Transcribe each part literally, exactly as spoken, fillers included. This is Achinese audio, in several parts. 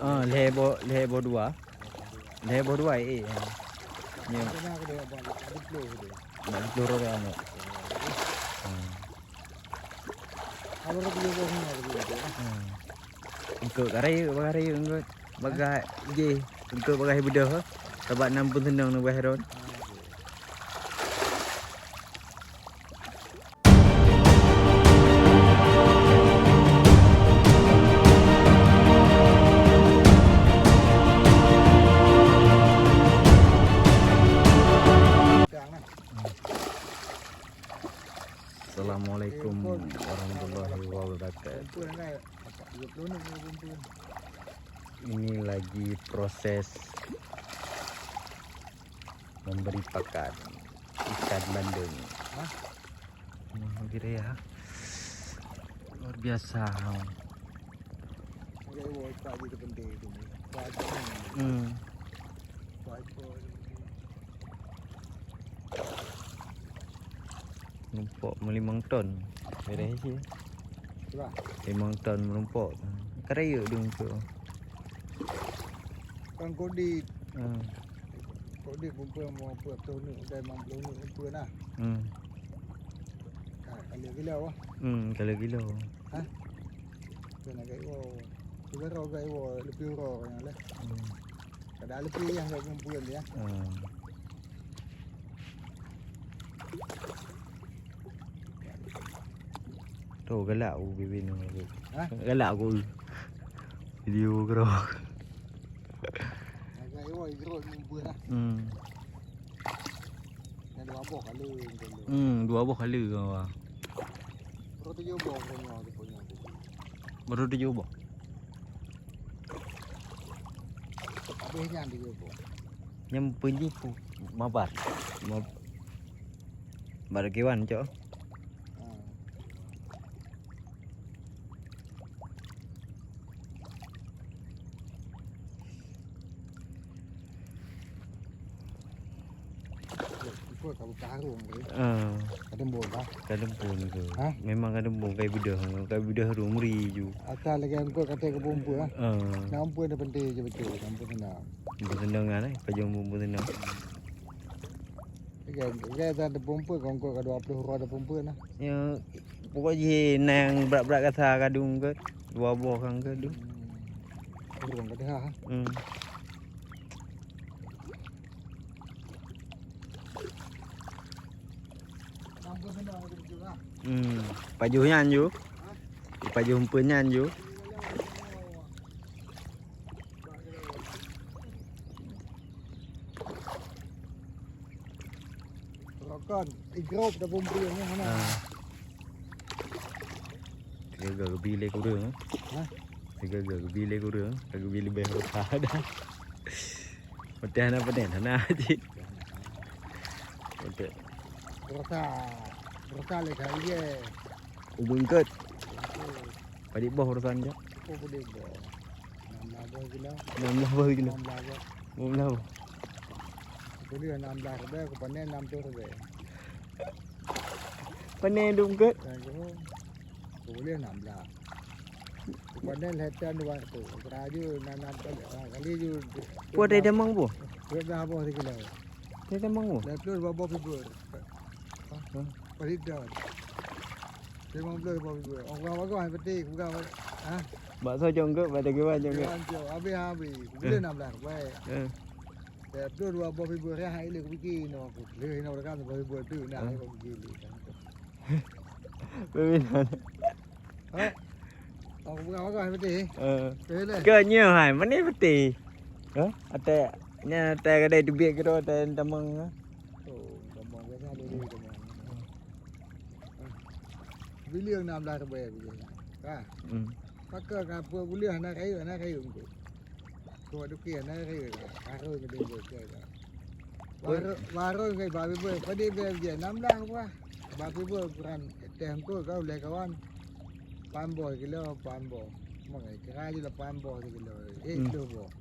Ah, lhèe boh, lhèe boh dua. Lhèe boh dua, eh. Nyoe. Bak siplôh orang. Hmm. Engkau ka rayeuk, bagaih rayeuk engkau. Bagaih jih, engkau bagaih beudôh. Sabab nam pun seunang neubaih rot. Assalamualaikum warahmatullahi wabarakatuh. Ini lagi proses memberi pakan ikan bandeng. Hah? Wah, gede ya. Luar biasa. Hmm. Meureumpok meulimong ton. Beres je. Limong ton meureumpok. Ka rayeuk dong tu. Kan kodi. Hmm. Kodi kumpul mau puluh puluh ni, udah lima puluh ni kumpul nah. Hmm. Ka kali gila wah. Hmm, kali gila. Hah? Kena gaya. Tiga roh gaya lebih roh yang lah. Hmm. Kada lebih yang gak kumpul ya. Hmm. Tu galak aku bibin ni. Hah? Galak aku. Video keroh. Agak iwa igro ni buah lah. Hmm. Yang dua boh kali. Hmm, dua boh kali kau. Baru tujuh boh punya, punya. Baru tujuh boh. Habis nyan tujuh boh. Nyang punyi pu mabar. Mab-, bar kiwan, cok. Ikut kabu karung tu. Ah. Kadang bola. Kadang pun tu. Ha? Memang kadang pun kai bedah, kai bedah tu meri ju. Asal lagi ikut kata ke pompa, ha? Ah. Nampu dah penting je betul, nampu senang. Nampu senang kan, eh? Pajang pompa senang. Kan, kan ada pompa, kongkot ka dua puluh orang ada pompa nah. Ya, pokok jih nang berat-berat kasa kadung ke, dua boh kan ke tu. Hmm. Urung ka dah. Hmm. Hmm. Pajoh nyan ju. Pajoh umpeun nyan ju. Rokon, igrop dah pun pion ni, mana? Ha. Tiga gaga geubri lé kureueng. Ha? Tiga gaga geubri lé kureueng, ka geubri leubeh rota dah. Beuteh hana peuneh, hana cit. Beuteh. Rota, rota lé kali ye. Ubeungkeut. Padit boh urusan jok? Oh, padit boh. Enam belas boh kilo. Enam belas boh kilo. Enam belas boh. Enam belas boh. Aku dia enam belas ribèe, aku panen enam puluh ribèe. Panen dum ket? Dan aku, aku boleh enam belas. Aku panen lhèe ton dua ratus. Aku raju enam, enam kali, ah, kali ju. Ku ada damang boh? Dua belas boh sekilo. Ada damang boh? Dua puluh dua boh fiber. Hah? Hah? Parit dah. Lima belas, lima belas. Oh, peugah bagoe, hai, peuti, peugah, ha? Bakso jongkok, pada kiban jongkok. Kiban jongkok, habis, habis. Bila enam belas, baik. Eh. Dah tu dua boh ribu real, hai, ilek kupikir, no, aku. Leh, no, kan, dua boh ribu tu, nah, aku pikir, leh, kan. Peminan. Ha? Oh, peugah bagoe, hai, peuti. Eh. Boleh. Ke nyoe, hai, mana peuti? Ha? Atai, nya atai kadai teubiet keudroe, atai tamong, ha? Oh, tamong, biasa ada di tamong. Biliong enam belas ribèe biliong. Ka. Hmm. Maka ka peuet buleuen hana kayeuh, hana kayeuh engko. Keu dukia hana kayeuh, hareuem keu dengki ka. Warong, warong keu babi beuh, padit beuh je enam belas ribèe. Babi beuh ukuran teh engko ka ulèe kawan. Pambôh kilo, pambôh. Maka kira je lah pambôh sikilo. Eh, hmm, dua boh.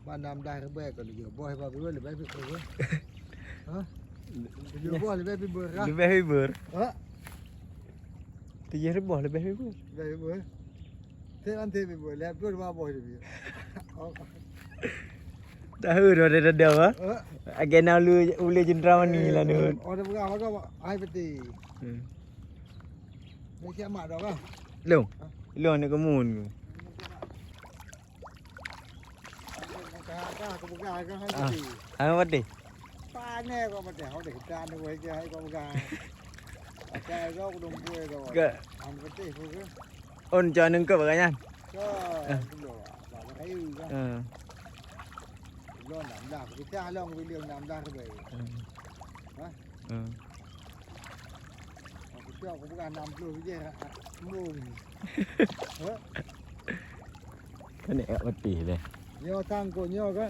Ba enam belas ribèe ka tujoh boh, ba pibôh leubeh pibôh. Ha? Tujoh boh leubeh pibôh kah? Leubeh pibôh. Ha? Tujoh ribu leubeh pibôh. Leubeh pibôh. Teuh nanti minggu, lihat dua dua boh itu. Oh. Tahu dua dua dua, ha? Eh? Agak nak ulu, ulu jendera mani lah, Nun. Oh, dah pegang, pegang, ai peti. Hmm. Ni siap mak dah kah? Long. Ha? Long nak kemun. Pegang, pegang, aku pegang, pegang, ai peti. Ah, apa teh? Pané kau peti, kau deh, kita anu aja, kau pegang. Pakai kau, aku dong kue kau. Ke? Anu peti, kau ke? Oh, jangan nengkep agaknya. Ka, eh, dulu, bak kayu ka. Eh. Dulu enam belas, pecah long, bila enam belas tu. Hmm. Hah? Hmm. Aku cok, aku pegang enam puluh je, ha, ha, kembung. Hah? Kan nak mati dah. Nyoe sangkut nyoe ka.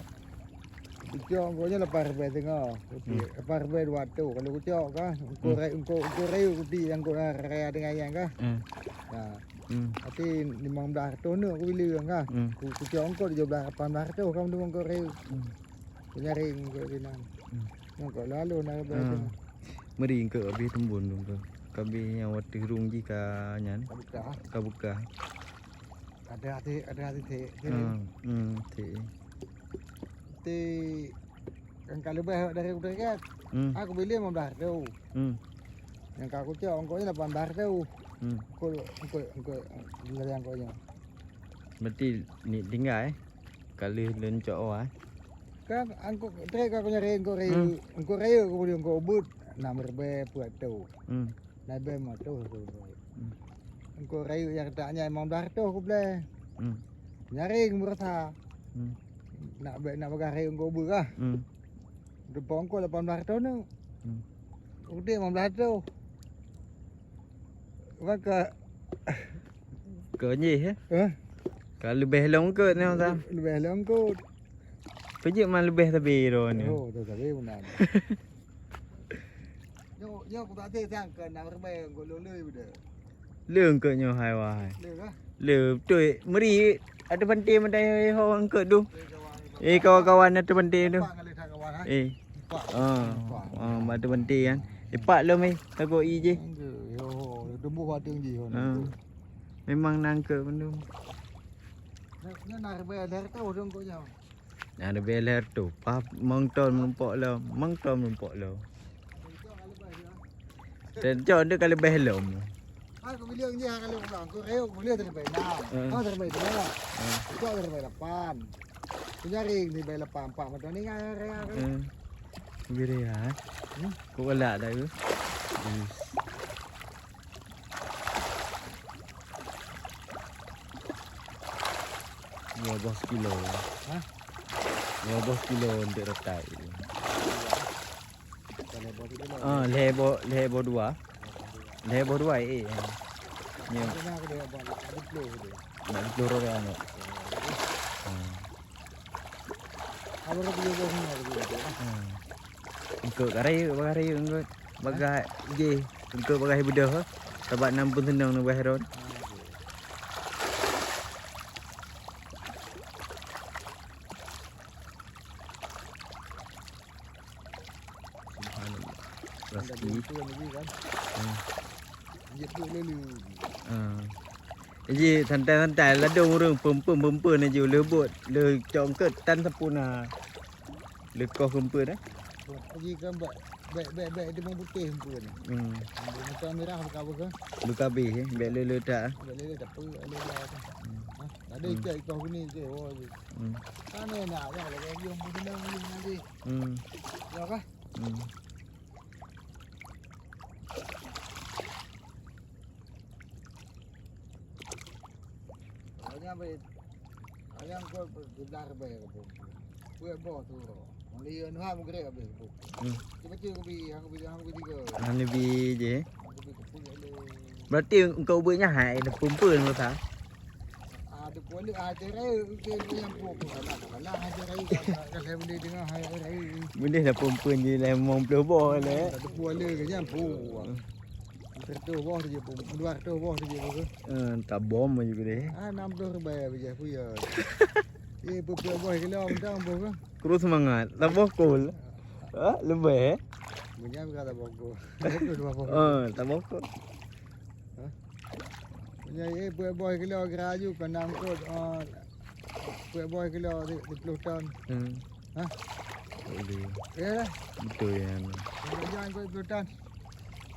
Kucok engko nyoe lapan ribèe teungoh. Kupi, hmm, lapan ribèe dua ratus. Kalau kucok ka, engko, hmm, rai-, engko, engko rayeuk kupi nyang keu raya dengan nyang ka. Hmm. Nah. Hmm. Tapi limong belas ratus neuk kubileung ka. Hmm. Ku, kucok engko tujoh belas, lapan belas ratus ka meuteumèe engko rayeuk. Hmm. Kunyaring engko sinan. Hmm. Engko lalu na ribèe, hmm, teungoh. Meri engko abéh teumbon tu engko. Ka abéh nyang watèe rhueng jih ka nyan. Ka beukah. Ka beukah. Ada hati, ada hati thèk, thèk. Hmm, hmm, thèk. Ti kan ka leubeh dari kudekat. Hmm. Aku beli lima belas tu. Hmm. Nyang ka kucok engko nyoe lapan belas tu. Hmm. Engko, engko, engko, dari engko nyoe. Berarti ni tinggai, eh? Ka lheueh lôn cok awai. Kan engko trek ka kunyari engko rayeuk. Hmm. Engko rayeuk, kemudian engko ubit enam ribèe peuet tu. Hmm. Laibèe meutoh tu. Hmm. Engko rayeuk nyang tak nyan limong belas ratus kublèe. Hmm. Nyaring beurasa. Hmm. Nak bèk, nak bagah rayeuk engko ubit kah? Hmm. Depan engko lapan belas ratus neuk. Hmm. Udép limong belas ratus. Maka. Keu jih, eh? Hah? Ka leubeh lom kot nyoe, Sam. Leubeh lom kot. Peujeuet man leubeh sabe droe nyoe. Oh, tu sabe meunan. Nyoe, nyoe ku tak teuh sang keu enam ribèe engko lôn lôn beudôh. Lôn keu nyoe hai wahai. Lôn kah? Lôn beutôi. Meri ateueh pantai mandai ho engko tu. Eh, kawan-kawan ateueh pantai tu. Empat kali that kawan, ha? Eh. Empat. Ah, empat. Ah, bak ateueh pantai kan. Empat lom, eh, takot i jih. Enggak, yo, tumbuh batang jih, ho, ah, tu. Memang nangkep bandum. Nyoe, nyoe na ribèe lhèe reutôh dong kok nyoe. Na ribèe lhèe reutôh. Pah mong ton meurumpok lom, mong ton meurumpok lom. Dan cok tu ka leubeh lom. Ha, ku bilang je, ha, kalau ulang, ku rayok, ku bilang dari ribèe enam. Hmm. Ha, dari ribèe dua. Hmm. Cok dari ribèe lapan. Ku nyaring dari ribèe lapan, empat macam ni, ngai raya ke? Hmm. Biri ha. Hmm? Ku galak dah tu. Hmm. Dua boh sekilo. Hah? Dua boh sekilo untuk retai. Bukan lhèe boh tu lah. Ah, lhèe boh, lhèe boh dua. Lhèe boh dua, eh. Ya. Nak dua puluh tu. Nak dua puluh orang tu. Hmm. Abang kata dia boh ni, kata dia. Hmm. Engkau ka rayeuk, bagah rayeuk engkau. Bagah jih, engkau bagah beudôh. Sabab nam pun seunang neubaih rot. Subhanallah. Rezeki. Hmm. Jepuk lulu. Ah. Jadi santai-santai ladôm ureueng peumpun-peumpun laju leuh bot, leuh congkeut tan sapeue na. Leuh koh keumpun, eh. Lagi kan bak bèk, bèk, bèk di bawang putéh keumpun. Hmm. Macam merah buka apa ke? Buka habéh, eh. Bèk leuh-leuh tak, eh. Bèk leuh-leuh tak apa, leuh-leuh apa. Hmm. Ha? Ada ikan, ikan kuning ke, oh, je. Hmm. Kan enak, ya, kalau dia yang punya, yang punya lagi. Hmm. Ya kah? Hmm. Hanya be-, hanya kau bergelar be-, be-, buat boh tu. Muli anu ha menggerak habis tu. Hmm. Cuba cuba kopi, hang kopi, hang kopi tiga. Hang kopi je. Hang kopi kepul le. Berarti engkau buat nyan hai, dah pun-pun masa. Ada kuala, ada raya, okey, yang pun, pun, salah, salah, ada raya, kalau, kalau boleh dengar, hai, raya. Boleh lah pun-pun je lah, limong puluh boh lah. Tak ada kuala ke, yang pun. Seratus boh saja pun, dua ratus boh saja pun ke. Eh, tak bom aja boleh. Ah, enam puluh ribèe aja pun ya. Eh, puluh boh kilo, macam apa ke? Terus semangat, tak bokol. Ha, lebih, eh? Macam kata bokol. Dua puluh boh. Eh, tak bokol. Ha? Nyan, eh, peuet boh kilo geuraju keu nangkot, ah, peuet boh kilo di, di ploh ton. Hmm. Hah? Boleh. Ya lah. Betul ya. Jangan kau ploh ton.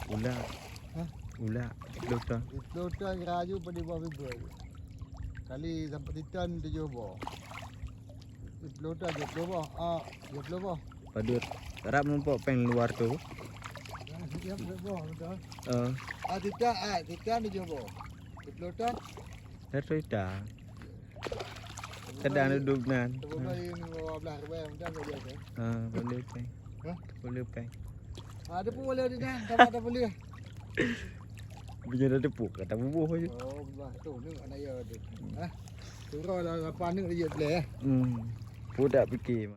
Ulat. Hah? Ulat ploh ton. Di ploh ton geuraju pada boh bibir. Kali sampai di ton tujuh boh. Di ploh ton tujuh puluh boh. Ah, tujuh puluh boh. Padut rap mumpok péng luar tu. Tujuh puluh boh betul. Eh. Ah, di ton, ah, di ton tujuh boh. Di ploh ton. Dari ton. Kadang duduk nan. Teboblah lima belas ribu macam tu biasa. Ha, boleh peng. Hah? Boleh peng. Ada pun boleh di nan, tak ada boleh. Bila dah tepuk kata bubuh je. Oh, bah tu ni anak ya tu. Hah? Turun lah lapan ni dia boleh eh. Hmm. Budak fikir.